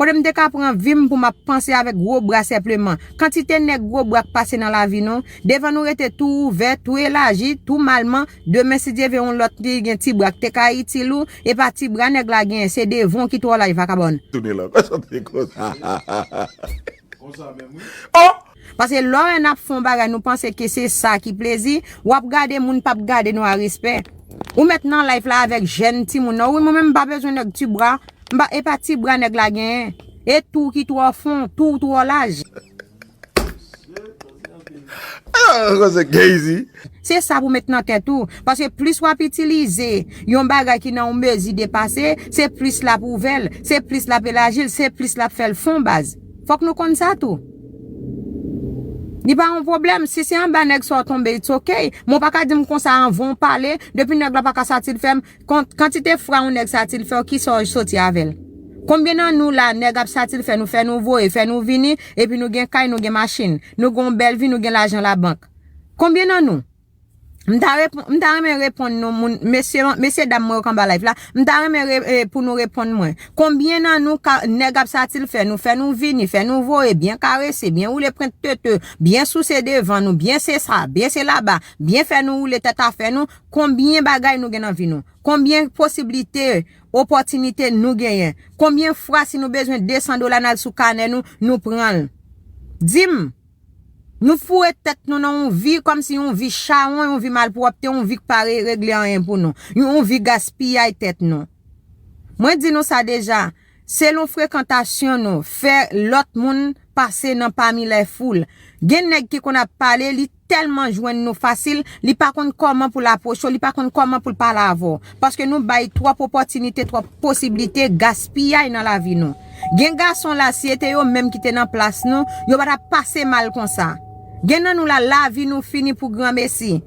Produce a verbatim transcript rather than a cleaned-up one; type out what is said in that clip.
Kote m te ka pran vi m pou m ap panse avèk gwo bra senpleman. Kantite nèg gwo bra k pase nan lavi nou, devan nou rete tou ouvè, tou elaji, tou malman, demen si Dye vle yon lòt ki gen ti bra k te ka itil ou, e pa ti bra nèg la genyen, se devan w ki twò laj vakabòn. Tounen la, konsantre konsa. Konsa menm wi. Oh! Paske lè w wè n ap fè yon bagay, nou panse ke se sa ki plezi, w ap gade moun p ap gade nou a respè. Ou mèt nan live la avèk jèn timoun nan. Wi, mwen menm m pa bezwen nèg ti bra. M pa, e pa ti bra nèg la genyen. E tou ki twò fon, tou twò laj. Ah, konsa, Casey. Se sa pou met nan tèt ou. Paske plis w ap itilize yon bagay ki nan yon mezi depase, se plis l ap ouvè l, se plis l ap elaji l, se plis l ap fè l fon baz. Fòk nou konn sa tou. Li pa yon pwoblèm. Si se anba nèg sa w tonbe, it's ok. Men w pa ka di m konsa anvan w pale. Depi nèg la pa ka satisfè m, kon-, kantite fwa yon nèg satisfè w, kisa w soti avè l? Konbyen nan nou la, nèg ap satisfè nou, fè nou voye, fè nou vini, epi nou gen kay, nou gen machin, nou gen yon bèl vi, nou gen lajan labank? Konbyen nan nou? M ta repo-, m ta renmen reponn nou, moun, mesye, mesye dam mwen yo k anba live la, m ta renmen re-, e, pou nou reponn mwen. Konbyen nan nou ka, nèg ap satisfè nou, fè nou vini, fè nou voye, byen karese, byen woule pwent tete, byen souse devan nou, byen se sa, byen se laba, byen fè nou woule tèt afè nou, konbyen bagay nou gen nan vi nou? Konbyen posiblite, opòtinite nou genyen? Konbyen fwa si nou bezwen de san dola n al sou kanè nou, nou pran l? Di m. Nou foure tèt nou nan yon vi kòmsi yon vi chawon, yon vi malpwòpte, yon vi k pa re-, regle anyen pou nou. Yon, yon vi gaspiyay tèt nou. Mwen di nou sa deja, selon frekantasyon nou, fè lòt moun pase nan pami lè foul. Gen nèg ki konn ap pale, li tèlman jwenn nou fasil, li pa konn kòman pou l apwoche w, li pa konn kòman pou l pale avè w. Paske nou bay twòp opòtinite, twòp posiblite gaspiyay nan lavi nou. Gen gason la, si e te yo menm ki te nan plas nou, yo pa t ap pase mal konsa. Gen nan nou la, lavi nou fini pou granmesi.